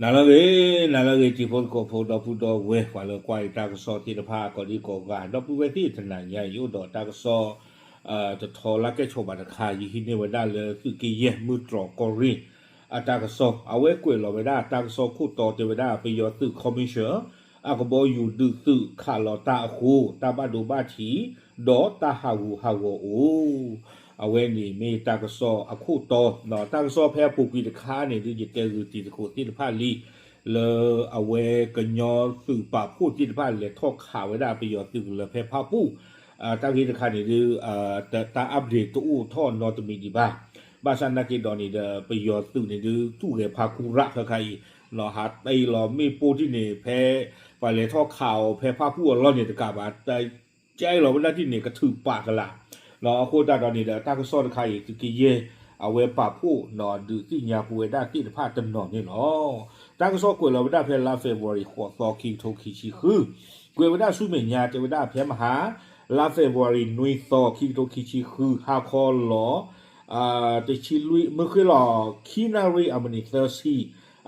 နၤလၢအဂ့ၤ, နၤလၢအဂ့ၤ တံၤဖိသကိးဖိ ဒီပုၢ်ဒီဝဲၢ် ပှၤလၢကွၢ်အံၤတၢ်ကစီၣ်သ့ၣ်တဖၣ် ကိးဒံကိးဂၤ ဒီပုၢ်ဝဲၢ်သ့ၣ် တနၤညါအံၤ အိၣ်ဒီးတၢ်ကစီၣ် တထီလၢကဲၣ်ဆိးဘၣ်တခါ ယဟံးန့ၢ်ဝဲဒၣ်လၢသုးက့ယဲၢ် မုၢ်တြီၢ်ကီၢ်ရ့ၣ် အတၢ်ကစီၣ် အဝဲကွဲးလီၤဝဲဒၣ်တၢ်ကစီၣ်ခိၣ်တီတဲဝဲဒၣ် ပယီၤသုး ခီမံၣ်ၡၢၣ် အကဘီယူၤဒုးသုးခးလီၤတၢ်အဃိ တၢ်ဘၣ်ဒိဘၣ်ထံး ဒီးတၢ်ဟးဂူာ်ဟးဂီၤအိၣ် အဝဲန့ၣ်မ့ၢ်တၢ်ကစီၣ်အခိၣ်တီ, တၢ်ကစီၣ်ဖဲအပူၤကွံာ်တခါန့ၣ် ဒုးယတဲဂုာ်တံၤသကိးသ့ၣ်တဖၣ်လံ လၢအဝဲကညီသုးပာ်ဖှိၣ်သ့ၣ်တဖၣ်လဲၤထီၣ်ခးဝဲဒၣ်ပယီၤသုးကလၢၤဖဲဖၣ်ပူၣ်, တၢ်ဂ့ၢ်တခါန့ၣ်ဒုး တၢ် update တအိၣ်ထီၣ်နီတမံၤဒံးဘၣ်. ဘၣ်ဆၣ်နာ်က့ဒီးန့ၣ်ဒီး ပယီၤသုးန့ၣ်ဒုး တူၢ်ဂဲၤဖါကူရၣ်ခဲခါအံၤ ဟးတ့ၢ်လီၤမ့ၣ်ပိၢ်ဒ်န့ၣ် ဖဲ ပှၤလဲၤထီၣ်ခးအီၤဖဲဖၣ်ပူၣ်အလီၢ်န့ၣ်တကးဘၣ် တ့ၢ်လီၤဝဲဒၣ်ဒ်န့ၣ် ကထုးပာ်ကလာ် အဃိသတးဒီးန့ၣ်ဒီး တၢ်ကစီၣ်တခါအံၤ သုးက့ယဲၢ် အဝဲပာ်ဖှိၣ်ဒီးဒုးသ့ၣ်ညါပဝဲဒၣ်သ့ၣ်တဖၣ်တနီၤန့ၣ်လီၤ. တၢ်ကစီၣ်ကွဲးလီၤဝဲဒၣ်ဖဲလါ February ဃိးသီ ခံကထိခံဆံဃု, ကွဲးဝဲဒၣ်ဆူမဲာ်ညါတဲဝဲဒၣ်ဖဲမဟါ လါ February နွံသီ ခံကထိခံဆံဃု ဟါခီလီၤ တဆံလွံၢ် မုၢ်ဃ့ၢ်လီၤ ခံနၣ်ရံၣ်အမံးနံးသၢဆံ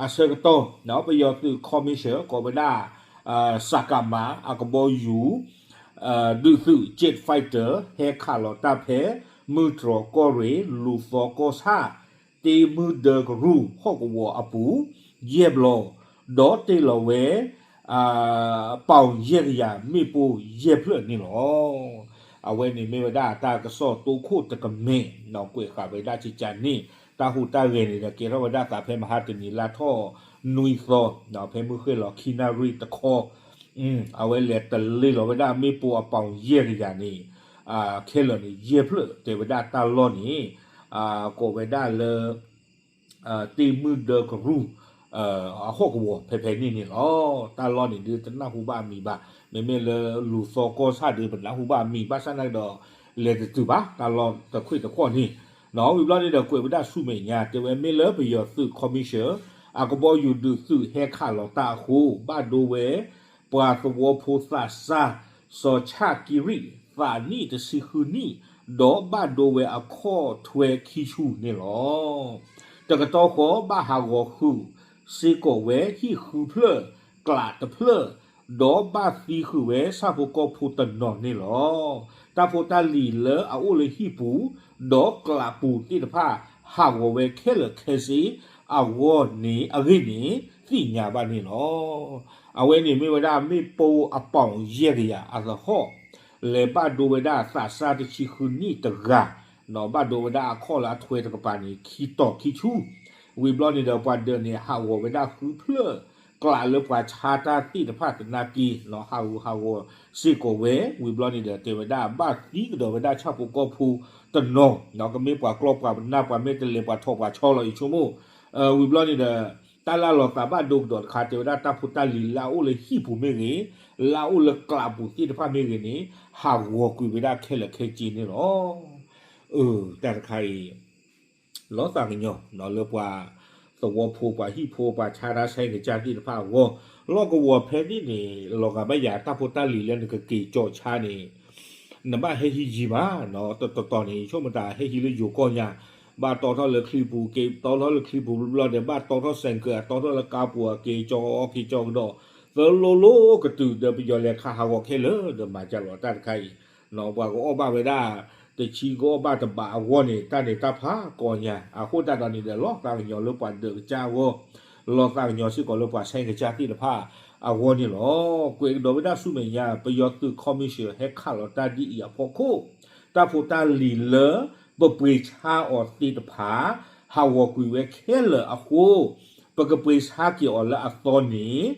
အဆၢကတီၢ် ပယီၤသုး ခီမံၣ်ၡၢၣ် ကိးဝဲဒၣ် စကမ အကဘီယူၤ ဒုးသုး Jet Fighter ဟဲခးလီၤတၢ်ဖဲ မုၢ်တြီၢ်ကီၢ်ရ့ၣ် လူၤသီကီၢ်ဆၣ် တ့မုၢ်ဒၢကရူၢ် ဟီၣ်ကဝီၤအပူၤ ယဲၢ်ဘျီ, ဒီးတ့ၢ်လီၤဝဲ ပီၣ်ယဲၢ်ကယၤ မ့ၣ်ပိၢ်ယဲၢ်ဖျၢၣ်န့ၣ်လီၤ. အဝဲန့ၣ်မ့ၢ်ဝဲဒၣ်တၢ်ကစီၣ်တိခိၣ်တကမဲာ် ကွဲးဃာ်ဝဲဒၣ်ကကန့ၣ် တၢ်ဟူးတၢ်ဂဲၤန့ၣ်ဒီး ကဲထီၣ်ဝဲဒၣ်သးဖဲမဟါတနံၤလါထီၣ်နွံသီ ဖဲမုၢ်ဃ့ၢ်လီၤခံနၣ်ရံၣ်တခီ အဝဲလဲၤတလ့လီၤဝဲဒၣ်မ့ၣ်ပိၢ်အပီၣ်ယဲၢ်ကယၤန့ၣ် ခဲလၢာ်န့ၣ် ယဲၢ်ဖျၢၣ်တဲဝဲဒၣ်တၢ်လီၢ်န့ၣ် ကိးဝဲဒၣ်လၢ တ့မုၢ်ဒၢကရူၢ် အဟီၣ်ကဝီၤဖဲဖဲန့ၣ်န့ၣ်လီၤ. တၢ်လီၢ်န့ၣ်ဒုးတနၢ်ဟူဘၣ်အမံၤဘၣ်. မ့မ့ၢ်လၢလူၤသီကီၢ်ဆၣ်ဒုး ပနၢ်ဟူဘၣ်အမံၤ ဘၣ်ဆၣ်နာ်က့ဒီး လဲၤတတုၤဘၣ် တၢ်လီၢ်တခွ့ၣ်တဃီၣ်န့ၣ် ဝံၤဘျီန့ၣ်ဒီးကွဲးဝဲဒၣ်ဆူမဲာ်ညါ တဲဝဲမ့ၢ်လၢပယီၤသုး ခီမံၣ်ၡၢၣ် အကဘီယူၤဒုးသုးဟဲခးလီၤတၢ်အဃိ ဘၣ်ဒိဝဲ ပှၤသဝီဖိသးစၢ် စီၤဆၣ်ကံရံၣ် သးနံၣ်တဆံဃုနံၣ် ဒီးဘၣ်ဒိဝဲအခီၣ်ထွဲခံဆူၣ်န့ၣ်လီၤ. တကတီၢ်ဃီဘၣ်ဟးဂီၤဃုာ်စ့ၢ်ကီးဝဲဟံၣ်ဃုဖျၢၣ် ကျးတဖျၢၣ် ဒီးဘၣ်သံဃုာ်ဝဲဆၣ်ဖိကီၢ်ဖိတနီၤန့ၣ်လီၤ. တၢ်ဖိတၢ်လံၤလၢအအိၣ်လၢဟံၣ်ပူၤ ဒီးကျးပူၤသ့ၣ်တဖၣ် ဟးဂီၤဝဲခဲလၢာ်ခဲဆ့ အဂီၢ်န့ၣ်အဂ့ၢ်န့ၣ် သ့ၣ်ညါဘၣ်န့ၣ်လီၤ. အဝဲန့ၣ်မ့ၢ်ဝဲဒၣ်မ့ၣ်ပိၢ်အပီၣ်ယဲၢ်ကယၤအသဟီၣ် လဲၤဘၣ်ဒိဝဲဒၣ်သးစၢ်တဆံဃုနံၣ်တဂၤ ဘၣ်ဒိဝဲဒၣ်အခီၣ်လၢအထွဲတကပၤန့ၣ် ခံတီၤခံဆူၣ် ဝံၤဘျီန့ၣ်ဒီးပှၤဒၢးန့ၣ် ဟးဂီၤဝဲဒၣ်ဃုဖျၢၣ် ကျးလၢပှၤဆါတၢ်သ့ၣ်တဖၣ်သနာ်က့ ဟးဂူာ်ဟးဂီၤစ့ၢ်ကီးဝဲ ဝံၤဘျီန့ၣ်ဒီးတဲဝဲဒၣ်ဘၣ်သံကဒီးဝဲဒၣ်ဆၣ်ဖိကီၢ်ဖိတနီၤ ကမ့ၢ်ပှၤကျီပှၤနၢ်ပှၤမ့ၢ်တလဲၤပှၤထီၣ်ပှၤဆီလီၤယဆိကမိၣ် ဝံၤဘျီန့ၣ်ဒီး တၢ်လၢလီၤသးဘၣ်ဒိကဒီးတခါ တဲဝဲဒၣ်တၢ်ဖိတၢ်လံၤလၢအအိၣ်လၢဟံၣ်ပူၤမ့ၢ်ဂ့ၤ, လၢအအိၣ်လၢကျးပူၤသ့ၣ်တဖၣ်မ့ၢ်ဂ့ၤန့ၣ် ဟးဂီၤကွံာ်ဝဲဒၣ်ခဲလၢာ်ခဲဆ့န့ၣ်လီၤ. အၢ တၢ်တခါအံၤ လီၤသးကညီၤလၢပှၤသဝီဖိ ပှၤဟံၣ်ဖိ ပှၤဆါတၢ်ဆဲးကစၢ်သ့ၣ်တဖၣ်အဂီၢ် လီၢ်ကဝီၤဖဲန့ၣ်န့ၣ် လီၤဂာ်ဘၣ်ယၤတၢ်ဖိတၢ်လံၤလၢနကက့ၤကၠီၤဆါန့ၣ် နဘၣ်ဟဲဟံးယံၤမး တတီၤတီၤန့ၣ် ယဆိကမိၣ်တၢ်ဟဲဟံးလၢယိၤကီၢ်ညါ ဘၣ်တီထီၣ်လၢချံပူၤ က့ၤတီထီၣ်လၢချံပူၤဘျီဒီး ဘၣ်တီထီၣ်စဲးကၢး တီထီၣ်လၢကါပူၤ က့ၤကၠီၤအီၤက့ၤကၠီၤကဒီး သၢလိလိကတုၤဒီးပယီၤလဲၤခးဟးဂီၤခဲလၢာ်ဒီးမၤကၢ်လီၤတၢ်တခါအံၤ ပှၤကအီၣ်ဘၣ်ဝဲဒၣ် တဆံကအီၣ်ဘၣ်တဘးအဂီၢ်န့ၣ် တၢ်န့ၣ်တၢ်ဖးကီညါ အဃိသတးဒီးန့ၣ်ဒီး လီၤသးကညီၤလၢပှၤဒၢးကစၢ်အဂီၢ် လီၤသးကညီၤစ့ၢ်ကီးလၢပှၤဆဲးကစၢ်သ့ၣ်တဖၣ်အဂီၢ်န့ၣ်လီၤ. ကွဲးကဒီးဝဲဒၣ်ဆူမဲာ်ညါ ပယီၤသုး ခီမံၡၢၣ် ဟဲခးလီၤတၢ်ဒ်အံၤအဖီခိၣ် တၢ်ဖိတၢ်လံၤလၢ ပပှ့ၤဆါအီၤသ့ၣ်တဖၣ် ဟးဂီၤကွံာ်ဝဲခဲလၢာ်အဃိ ပကပှ့ၤဆါက့ၤအီၤလၢအသီန့ၣ်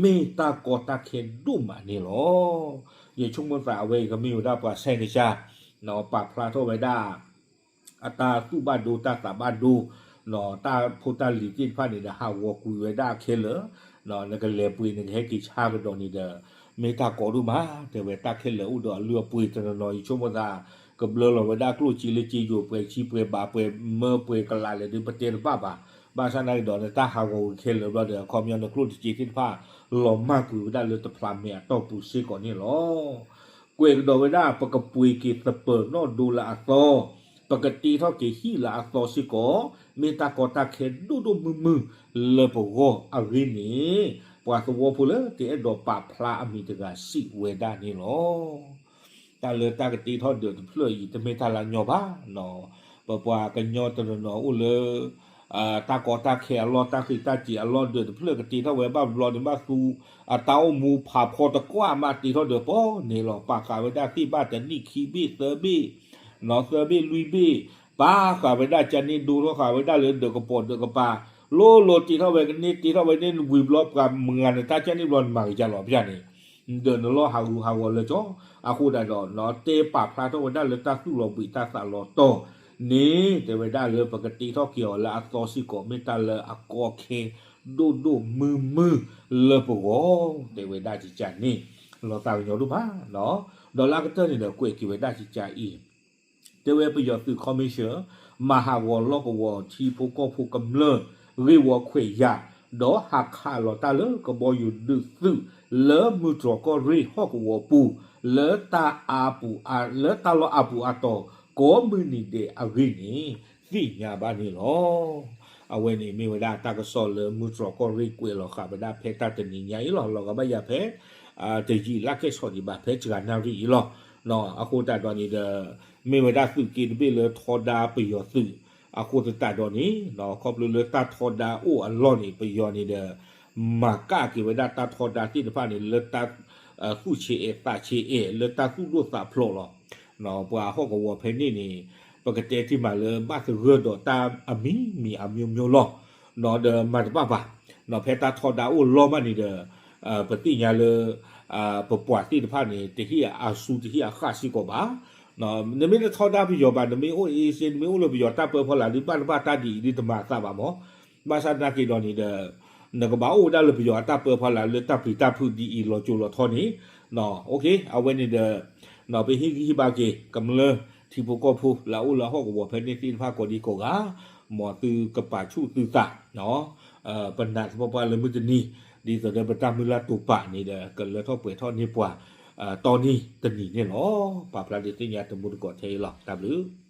မ့ၢ်တၢ်ကီတၢ်ခဲဒိၣ်မးန့ၣ်လီၤ. ယဆိကမိၣ်သးအဝဲအံၤကမ့ၢ်ဝဲဒၣ်ပှၤဆဲးကစၢ် ပာ်ဖျါထီၣ်ဝဲဒၣ် အတၢ်သူၣ်ဘၣ်ဒိတၢ်သးဘၣ်ဒိ တၢ်ဖိတၢ်လံၤသ့ၣ်တဖၣ်န့ၣ်ဒီး ဟးဂီၤကွံာ်ဝဲဒၣ်ခဲလၢာ် နကလဲၤပှ့ၤနကဟဲက့ၤဆါကဒီးန့ၣ်ဒီး မ့ၢ်တၢ်ကီဒိၣ်မး တဲဝဲတၢ်ခဲလၢာ်အိၣ်ဒီးအလုၢ်အပှ့ၤတနီၤနီၤ ယဆိကမိၣ်သး ကဘျၢလီၤဝဲဒၣ်ကျိၣ်စ့လၢစ့ယိာ်ပှဲၤဆံပှဲၤဘးပှဲၤမၢပှဲၤကလးလဲၣ်ဒီး ပတဲတဘၣ်ဘၣ်. ဘၣ်ဆၣ်နာ်က့ဒီး နတၢ်ဟးဂီၤကွံာ်ခဲလၢာ်ဘျီဒီး အခီပညီနကျိၣ်တစ့သ့ၣ်တဖၣ် လီၤမၢ်ကွံာ်ဝဲဒၣ်လၢတဖျးမဲာ်အတီၢ်ပူၤစ့ၢ်ကီးန့ၣ်လီၤ. ကွဲးကဒီးဝဲဒၣ် ပကပှ့ၤက့ၤသပၢၤနီၣ်ဒိလၢအသီ ပကတ့ထီၣ်က့ၤဟံၣ်လၢအသီစ့ၢ်ကီး, မ့ၢ်တၢ်ကီတၢ်ခဲဒိၣ်ဒိၣ်မုၢ်မုၢ်လၢပဂီၢ်အဂ့ၢ်န့ၣ်, ပှၤသဝီဖိလၢကအဲၣ်ဒိးပာ်ဖျါအမံၤတဂၤစံးဝဲဒၣ်န့ၣ်လီၤ. တၢ်လၢတၢ်ကတ့ထီၣ်ဒၢးတဖျၢၣ်အံၤ တမ့ၢ်တၢ်လၢညီဘၣ်, ပပှၤကညီတနီၤနီၤအိၣ်လၢ တၢ်ကီတၢ်ခဲအလီၢ် တၢ်ဃံးတၢ်စ့ၤအလီၢ် ဒၢးတဖျၢၣ်ကတ့ထီၣ်ဝဲဘၣ်ဘျီန့ၣ် ဘၣ်သူ အတၢ်အိၣ်မူဖးဖီတကွၢ်မး တ့ထီၣ်ဒၢးပီန့ၣ်လီၤ. ပာ်ဃာ်ဝဲဒၣ်သ့ၣ်ဘၣ်တနံၣ်ခံဘ့ၣ်သၢဘ့ၣ်, သၢဘ့ၣ်လွံၢ်ဘ့ၣ်, ပာ်ဃာ်ဝဲဒၣ်ကန့ၢ်ဒိထီၣ်ဃာ်ဝဲဒၣ်လၢဒၢးကပိာ်ဒၢးကပၤ, လိၤလိၤတ့ထီၣ်ဝဲကန့ၢ် တ့ထီၣ်ဝဲန့ၣ်ဝံၤဘျီ ပှၤမုၢ်ဂၤန့ၣ် တၢ်ကန့ၢ်ဘျီနမၤကယၤလီၤ ပယၤန့ၣ် ဒၢးနလီၢ်ဟးဂူာ်ဟးဂီၤလၢကၠီ, အဃိဒၣ်ဒီး တဲပာ်ဖျါထီၣ်ဝဲဒၣ်လၢတၢ်သူၣ်လီၤဘှံးတၢ်သးလီၤတီၤန့ၣ် တဲဝဲဒၣ်လၢပကတ့ထီၣ်က့ၤအီၤလၢအသီစ့ၢ်ကီး မ့ၢ်တၢ်လၢအကီအခဲ ဒိၣ်ဒိၣ်မုၢ်မုၢ်လၢပဂီၢ် တဲဝဲဒၣ်ကကန့ၣ် လီၤသးကညီၤဒိၣ်မး, ဒီးလၢအကတၢၢ်န့ၣ်ဒီး ကွဲးက့ၤဝဲဒၣ်ကကအံၤ တဲဝဲပယီၤသုး ခီမ့ၡၢၣ် မၤဟးဂီၤလီၢ်ကဝီၤထံဖိကီၢ်ဖိကမျၢၢ် ဂ့ၢ်ဝီခွဲးယာ်, ဒီးဟးခးလီၤတၢ်လၢကဘီယူၤဒုးသုး လၢမုၢ်တြီၢ်ကီၢ်ရ့ၣ်ဟီၣ်ကဝီၤပူၤ လၢတၢ်အါပူၤအါ လၢတၢ်လီၢ်အါပူၤအါတီၤ ကိးမုၢ်နံၤဒဲးအဂ့ၢ်န့ၣ် သ့ၣ်ညါဘၣ်န့ၣ်လီၤ. အဝဲန့ၣ်မ့ၢ်ဝဲဒၣ်တၢ်ကစီၣ်လၢမုၢ်တြီၢ်ကီၢ်ရ့ၣ်ကွဲးလီၤဃာ်ဝဲဒၣ်ဖဲတၢ်တနံၤညါအံၤလီၤ. လီၤဂာ်ဘၣ်ယၤဖဲ တယံာ်လၢ်ကဲၣ်ဆိးဒံးဘၣ် ဖဲစှၤနၣ်ရံၣ်အံၤလီၤ. အဃိသတးဒီးန့ၣ်ဒီး မ့ၢ်ဝဲဒၣ်သုးက့တဘ့ၣ်လၢထီဒါပယီၤသုး အဃိသတးဒီးန့ၣ် ခီဖျိလၢတၢ်ထီဒါအိၣ်အလီၢ်န့ၣ် ပယီၤန့ၣ်ဒီး မၤကၣ်က့ၤဝဲဒၣ်တၢ်ထီဒါသ့ၣ်တဖၣ်န့ၣ် လၢတၢ် သူၣ်ဆံးအဲၣ်သးဆံးအဲၣ် လၢတၢ်သူၣ်ဒိၣ်သးဖျိးလီၤ. ပှၤဟီၣ်ကဝီၤဖဲန့ၣ်န့ၣ် ပကတဲတ့ၢ်မးလၢဘၣ်သဂၢၢ်ဒီးတၢ်အမံၤမံၤအမျိုးမျိုးလီၤ. ဒီးမၤတဘၣ်ဘၣ်. ဖဲတၢ်ထီဒါအိၣ်လီၢ်မးန့ၣ်ဒီး ပသ့ၣ်ညါလၢ ပပှၤသ့ၣ်တဖၣ်န့ၣ် တဟ့ၣ်အါဆူတဟ့ၣ်အဃၣ်စ့ၢ်ကီးဘၣ်. နမ့ၢ်တထီဒါပယီၤဘၣ် နမ့ၢ်အိၣ်အ့စ့ နမ့ၢ်အိၣ်လၢပယီၤတၢ်ပၢဖီလာ်ဒုး ဘၣ်တဘၣ်တၢ်ဒ်အံၤဒုး တမၤအသးဘၣ်မး. ဘၣ်ဆၣ်သနာ်က့ဒီးန့ၣ်ဒီး နကဘၣ်အိၣ်ဝဲဒၣ်လၢပယီၤအတၢ်ပၢဖီလာ်လၢတၢ်ပျံၤတၢ်ဖုးဒ်အံၤလီၤစိၤလီၤထီန့ၣ် အဝဲန့ၣ်ဒီး ပဟ့ၣ်ဂံၢ်ဟ့ၣ်ဘါက့ၤ ကမျၢၢ်ထံဖိကီၢ်ဖိလၢအအိၣ်လၢဟီၣ်ကဝီၤဖဲန့ၣ်သ့ၣ်တဖၣ်ကိးဒံကိးဂၤ မ်သုကပာ်ဆူၣ်သုသး ပနာ်သပှၢ်ပှၢ်လၢမုၢ်တနံၤ ဒ်သိးဒီးပတၢ်မုၢ်လၢ်တိာ်ပာ်န့ၣ်ဒီး ကလၢထီၣ်ပှဲၤထီၣ်န့ၢ်ပှၤ တီနံၤတနံၤန့ၣ်လီၤ. ပာ်ဖျါဒုးသ့ၣ်ညါတမူတကိးထဲအံၤလီၤ. တၢ်ဘျုး